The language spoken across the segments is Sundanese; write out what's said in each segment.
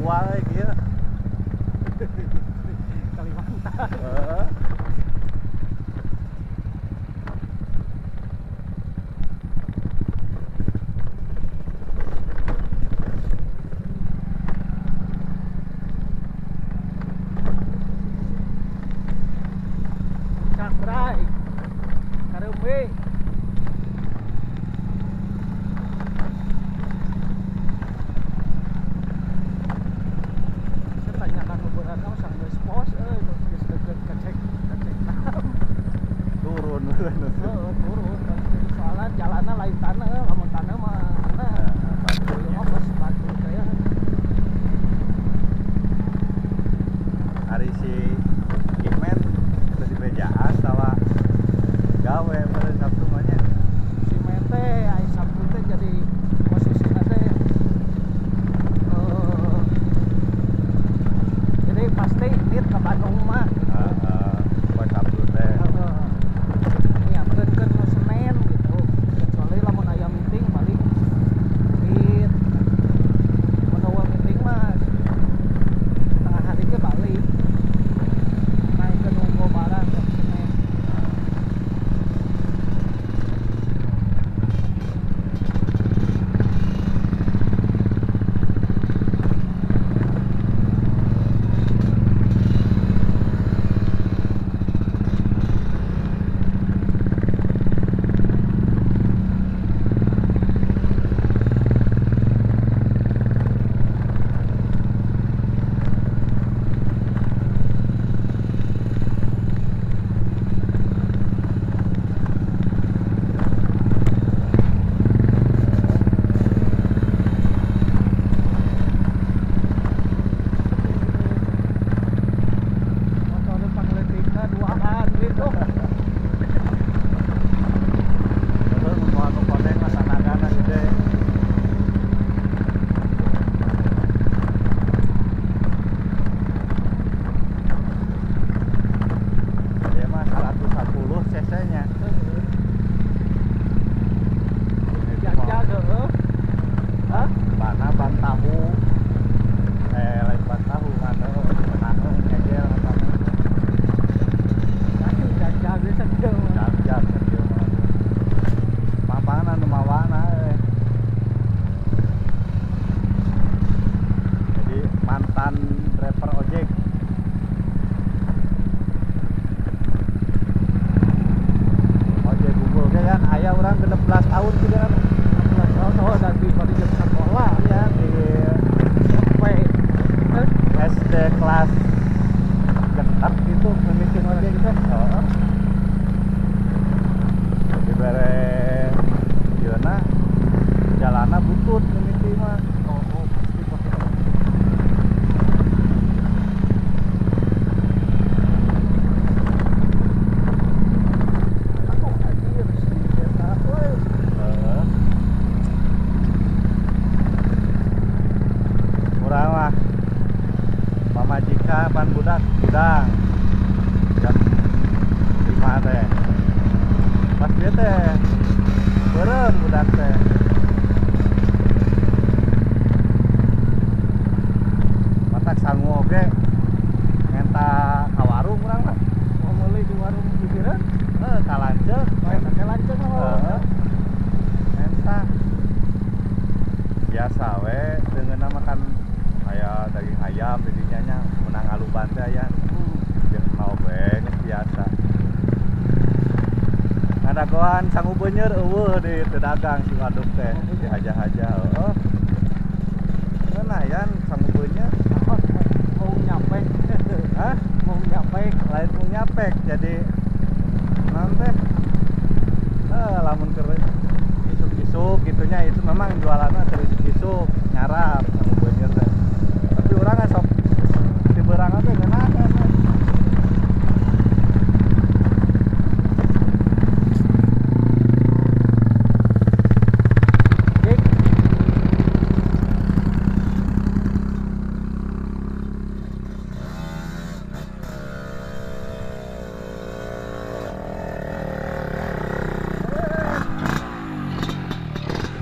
Papua we kieu. Kalimantan. Heeh. Puncak Bray. Kareumbi. Saya tanyakan beberapa sang geus pos euy geus deukeut ka cek tam. Turun. Heeh, turun. Soalnya jalanna lain tanah, lamun tanah mah nah. Batunya. Ieu mah pos batu teh ya. Ari si Imen teu dibejaan tawa gawe pada Sabtu mah nya. Si Men teh ai Sabtu teh jadi posisina teh jadi pasti nit ke Bandung mah gitu. Heeh, poe Sabtu teh. Heeh. Nyiapkeun keur nu Senin gitu. Kecuali lamun aya meeting paling nit. Mun eueuh meeting mah tengah hari ge balik. Naik ke nunggu barang ke Senin. Motor pangleutikna duaan gitu. Terus mun anu koneng mah sanagana gede. Dia mah 110 cc nya. Jajag heueuh. Hah? Bana ban tahu. Lain ban tahu kan heueuh ngegel eta mah. Jajag ge sakieu mah. Jajag sakieu mah. Papana nu mawana euy. Jadi mantan driver ojek. Ojek Google ge kan aya urang 16 tahun gitu kan. Oh, dan di pada jam sekolah Iya di sampai SD kelas genep gitu mimitin ojek teh. Heeh. Dibere ieuna jalana butut mimiti mah. Oh, pasti pakai. Aku anjir si eta euy. Heeh. Urang mah pamajikan pan budak hudang jam 5 teh. Pas dia teh beureum budak teh. Matak sangu oge menta ka warung urang mah. Mau meuli di warung pipireun? Heuh, ka lanceuk. Oh, eta teh lanceuk lah. Heeh. Menta. Biasa we deungeunna makan aya daging ayam di dinya nya meunang ngaluban teh aya. Jeung we geus biasa. Ngadagoan sangu beuneur eueuh di teu dagang si waduk teh dihaja-haja heueuh. Ngeunah yan sangu beuneur. Naon mau nyapek. Hah? Mau nyapek. Lain mau nyapek jadi naon teh? Lamun keur isuk-isuk gitunya itu memang jualanna keur isuk-isuk nyarap sangu beuneur teh. Tapi urang sok di beurang teh ngeunah kan. Jik.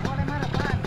Boleh marapan.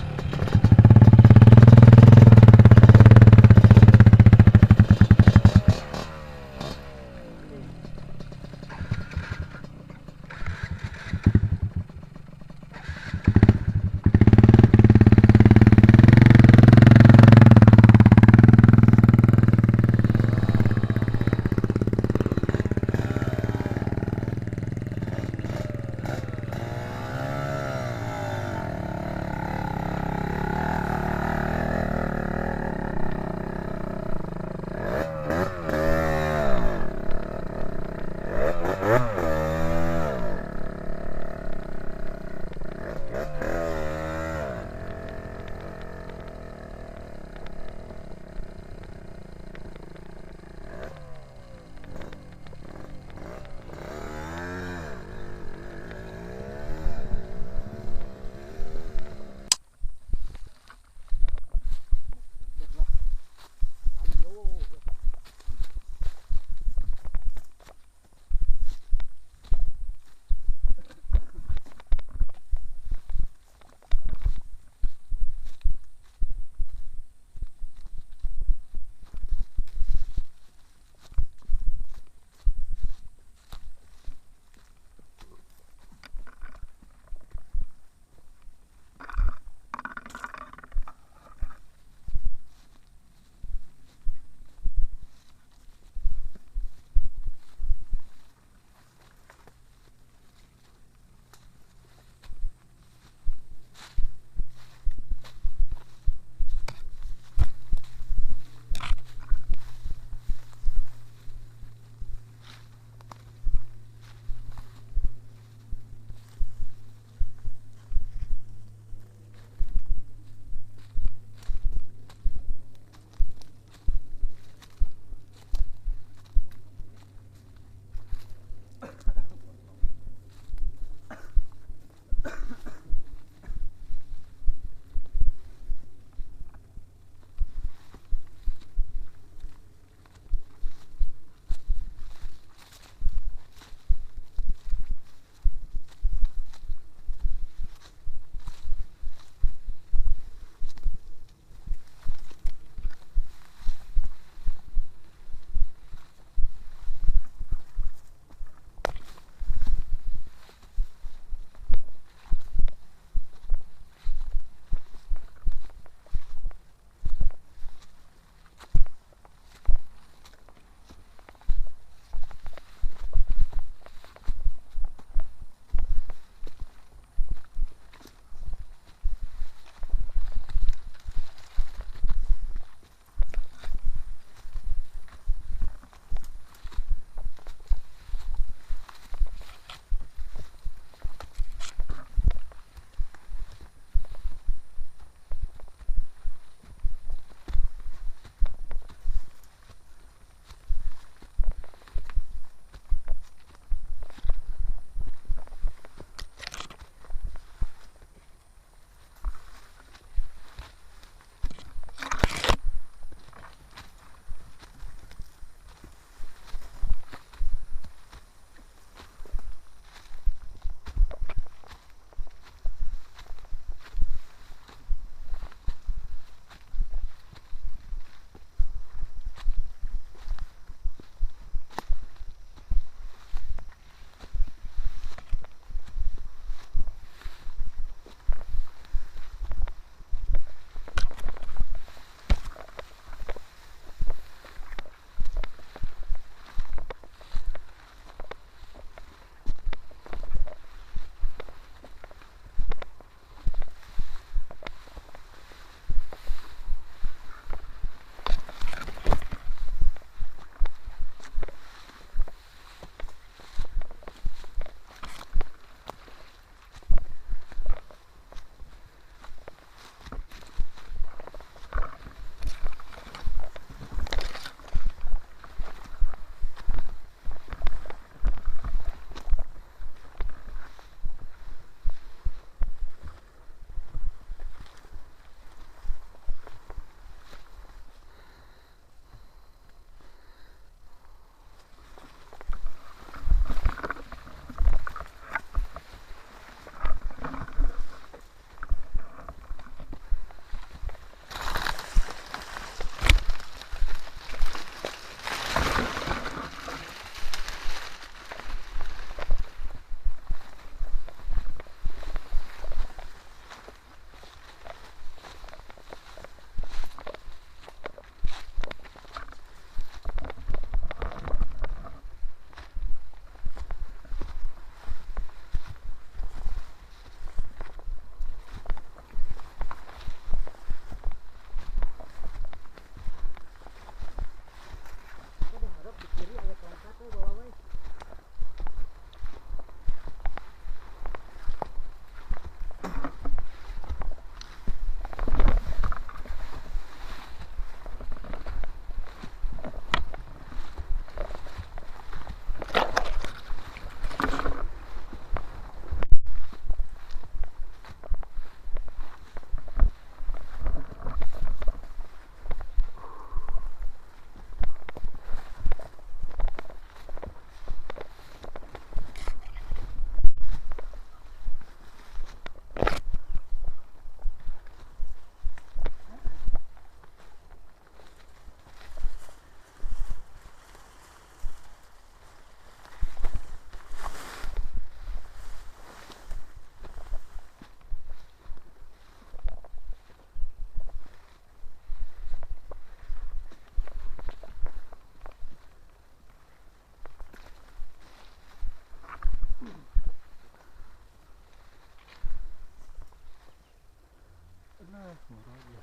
Ah, murah ya.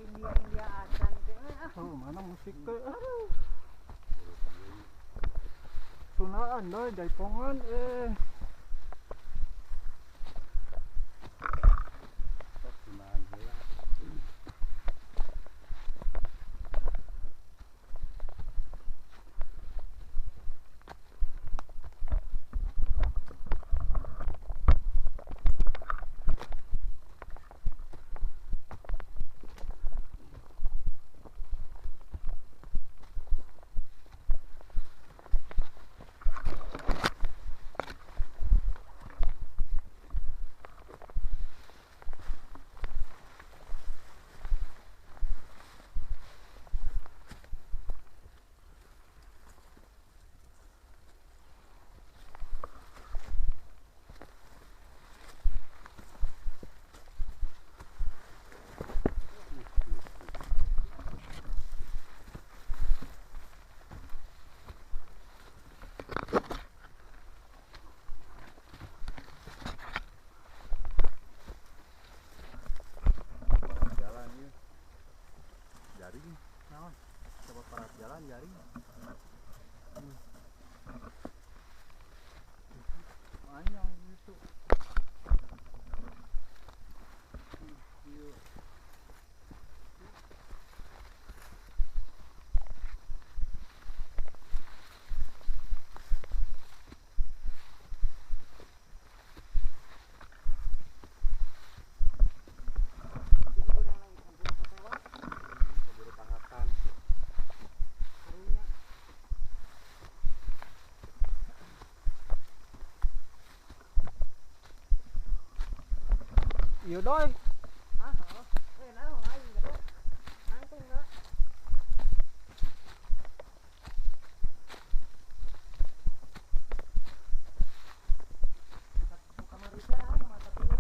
India acan teh ah. Oh, mana musik teh? Aduh. Sunaan doi jaipongan eh. Sunaan heula. Jaring, naon? Coba parat jalan jaring. Banyak gitu. Iya. Iya doi. Ah, heeh. Eh, naon aing gitu. Nangtung heula. Kamari teh mata tilu.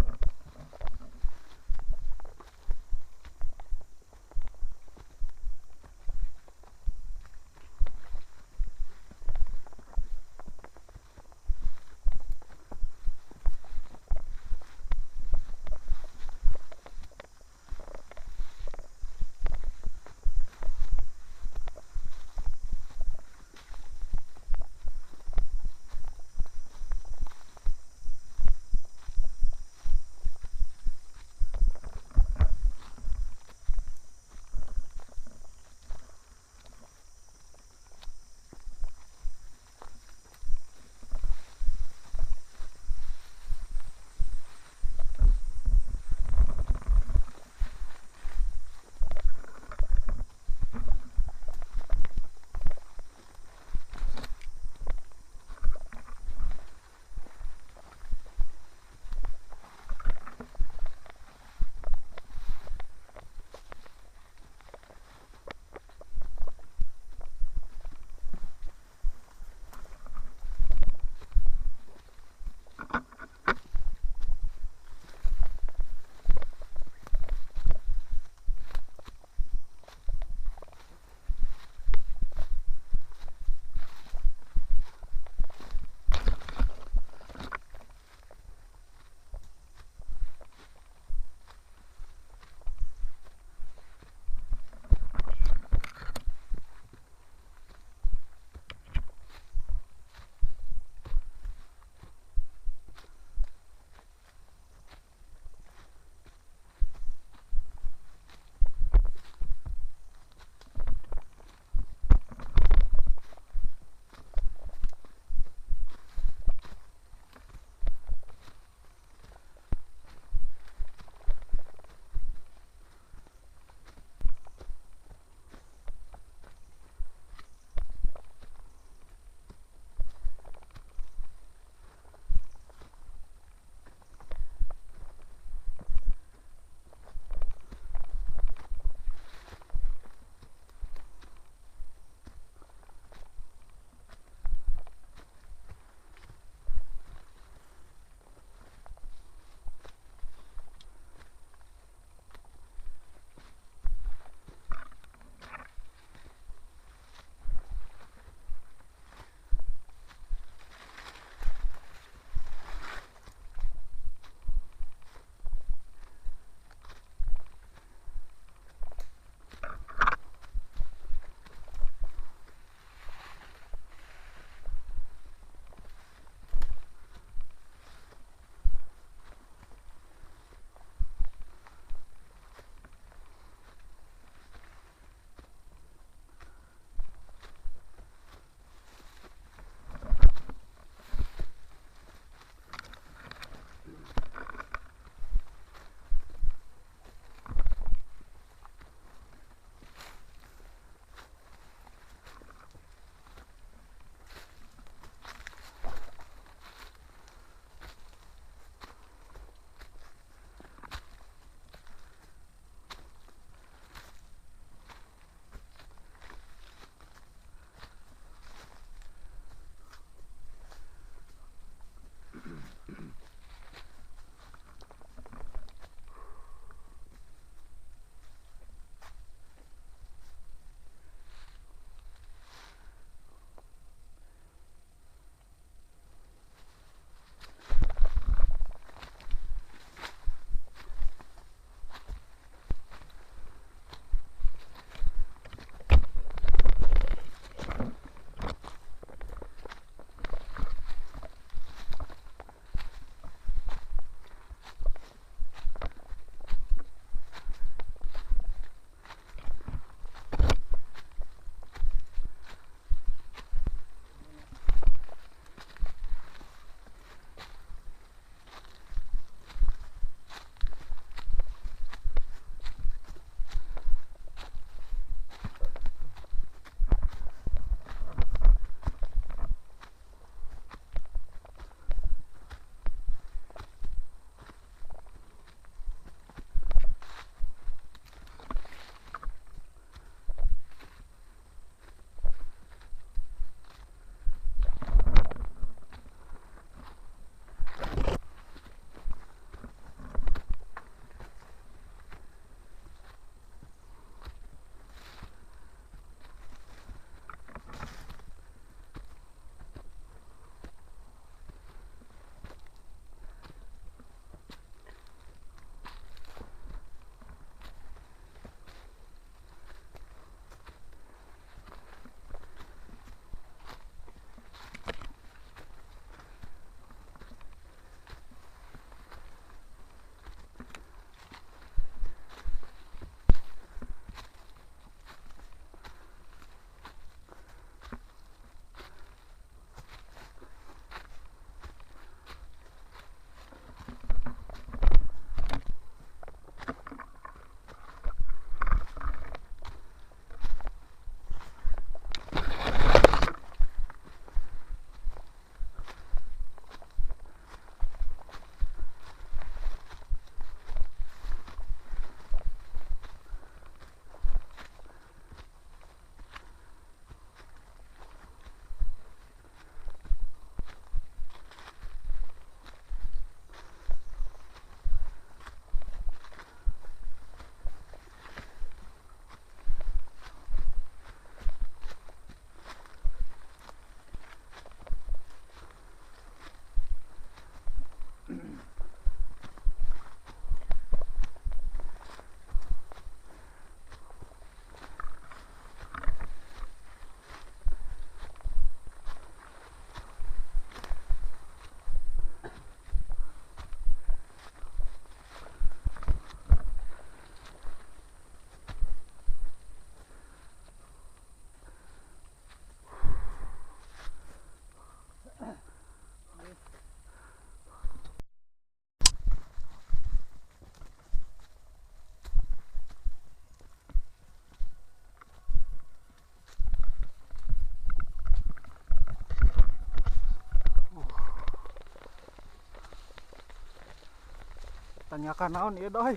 Tanyakan naon ieu doi.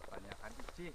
Tanyakan icih.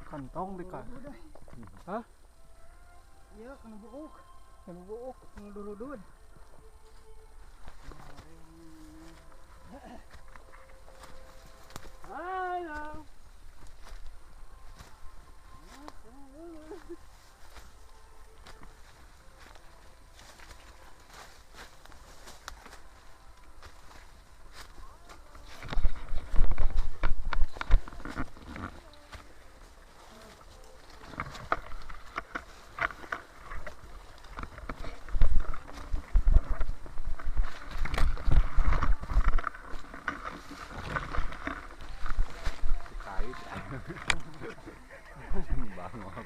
Kantong di kan? Hah? Iya, kena buuk. Kena buuk, kena durudud. Ayo. Bangor.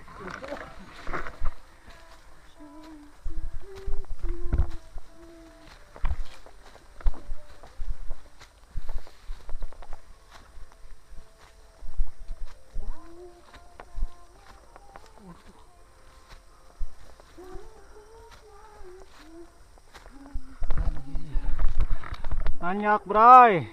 Nanyak, bray.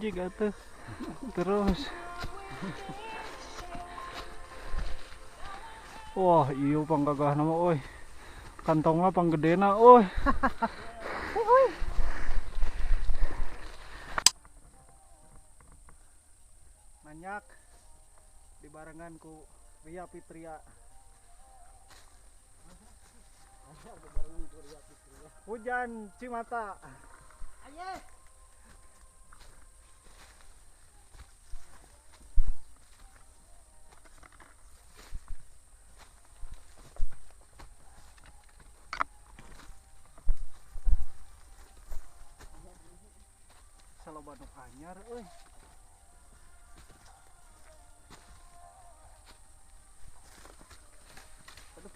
Jika tuh terus. Wah, iyo panggagah nama oi. Kantongnya panggedena oi. Nanyak dibarengan ku Ria Fitria. Hujan Cimata. Aye. Saloba nu anyar euy. Aduh.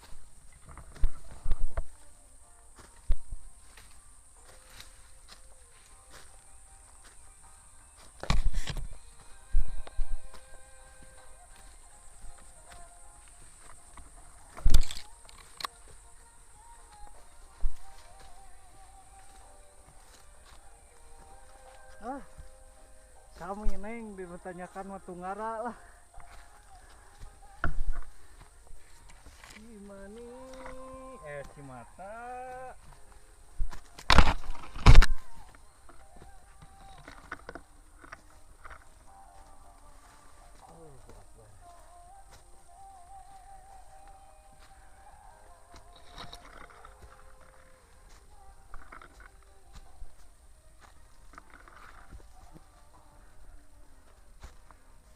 Ah, sami neng dipertanyakan mah tunggara lah. Rata. Allahu Akbar.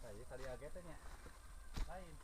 Nah, ieu kali age teh nya. Lain.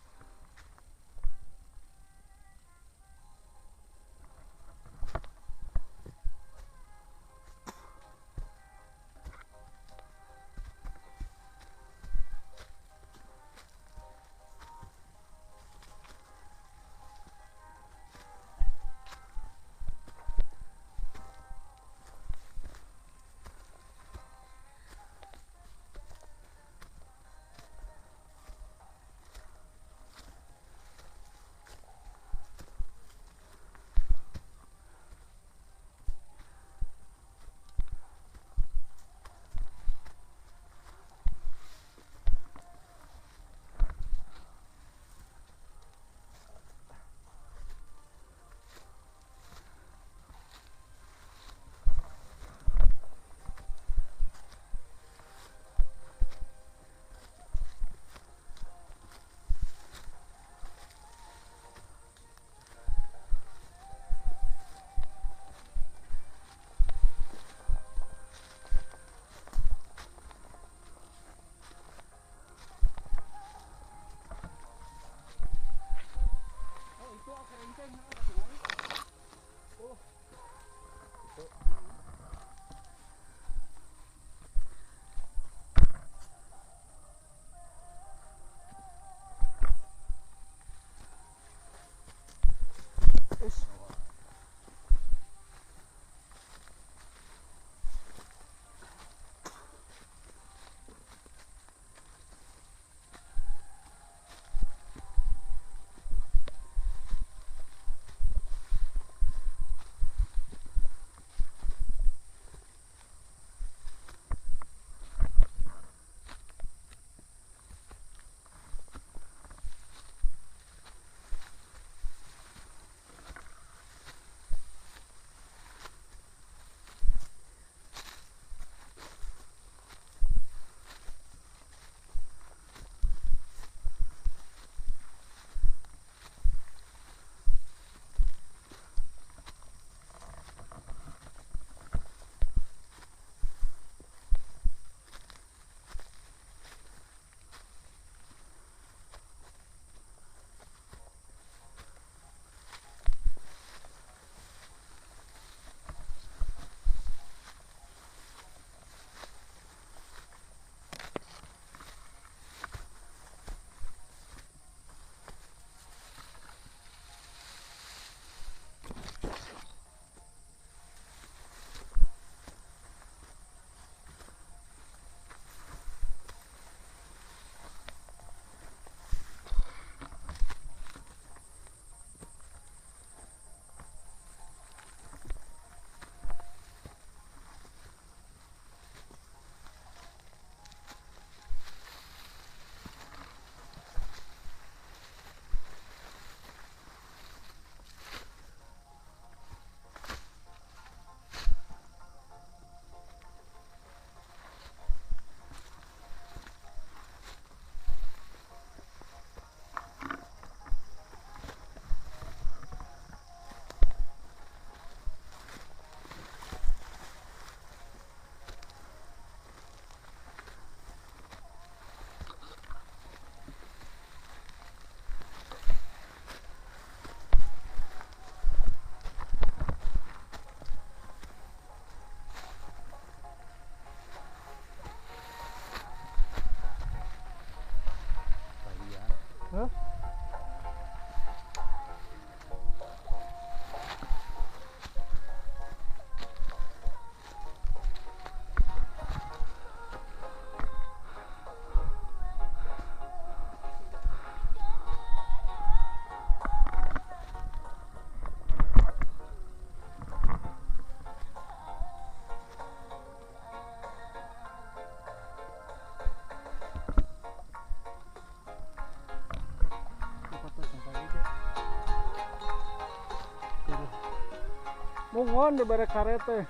Nuhun dibere karet teh.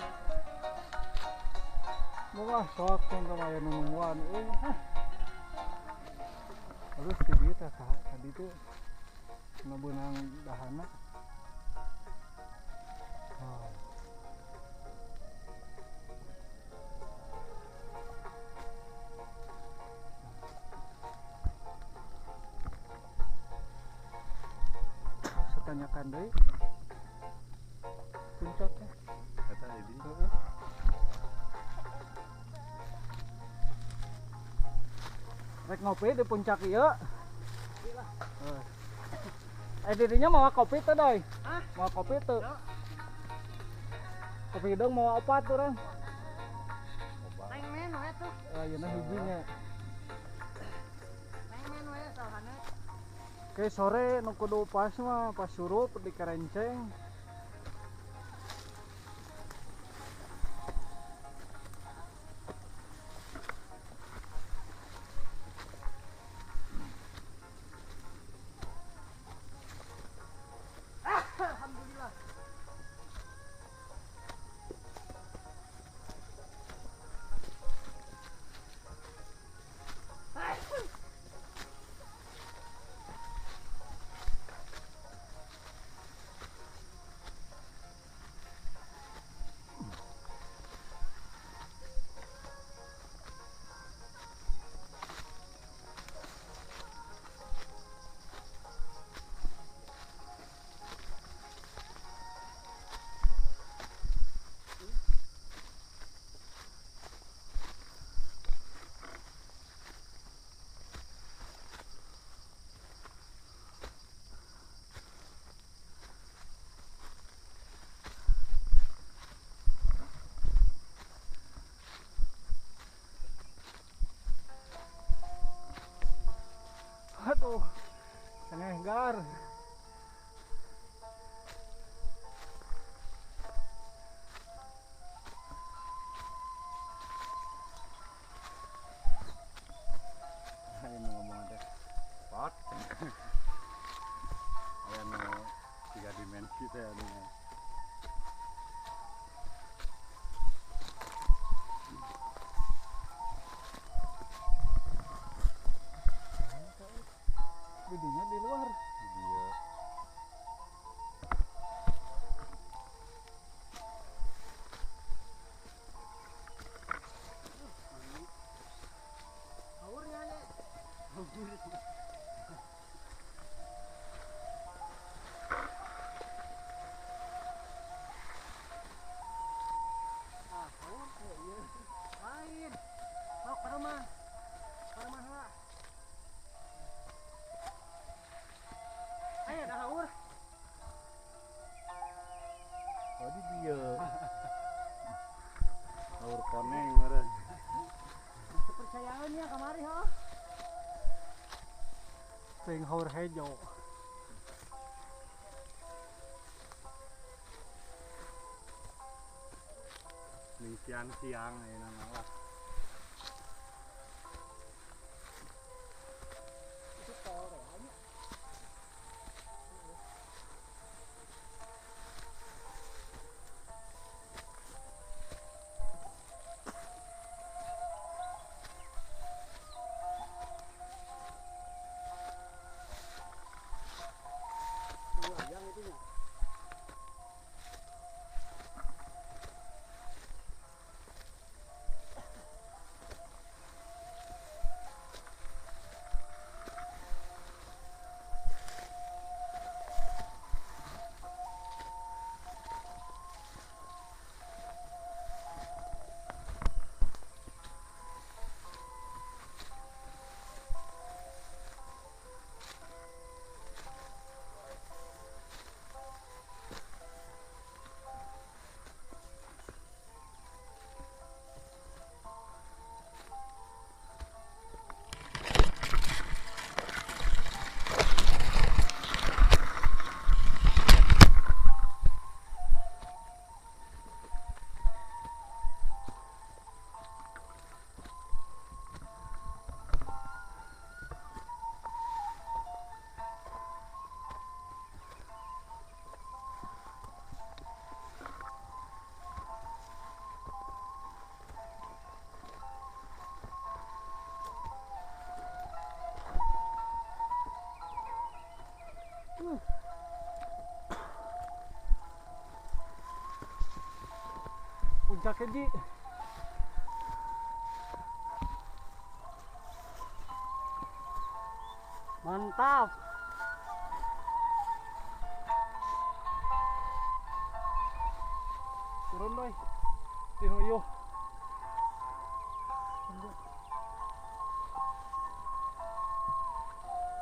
Moga soak teh aya nu nungguan euy. Terus di dieu teh tadi teh nu beunang dahana. Oh. Tanyakan deui puncaknya eta di dieu. Rek ngopi di puncak ieu. Dirinya mawa kopi teh doi? Hah? Mawa kopi teu? Kopi hidung mawa opat urang. Tengmen we tuh. Ayeuna hiji nya. Tengmen we salahna. Oke, sore nu kudu pas mah pas surup di kerenceng. Alhamdulillah. Aduh, cengehgar. Ayo ngomong teh. Pot. Aya nu tiga dimensi teh anu. Bidinya di luar. Iya. Haurnya nya. Ah, haur teh ieu. Lain. Sok ka rumah. Ka rumah heula. Ayo dah haur. Oh di dieu. Haur koneng meureun. Kepercayaan ya kamari ho. Sing haur hejo. Ning siang-siang ayeuna mah lah. Itu tol ya nya. Puncak hiji. Mantap. Turun doi. Tinu ieu.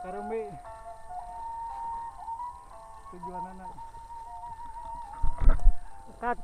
Karumi tujuanana. Cut.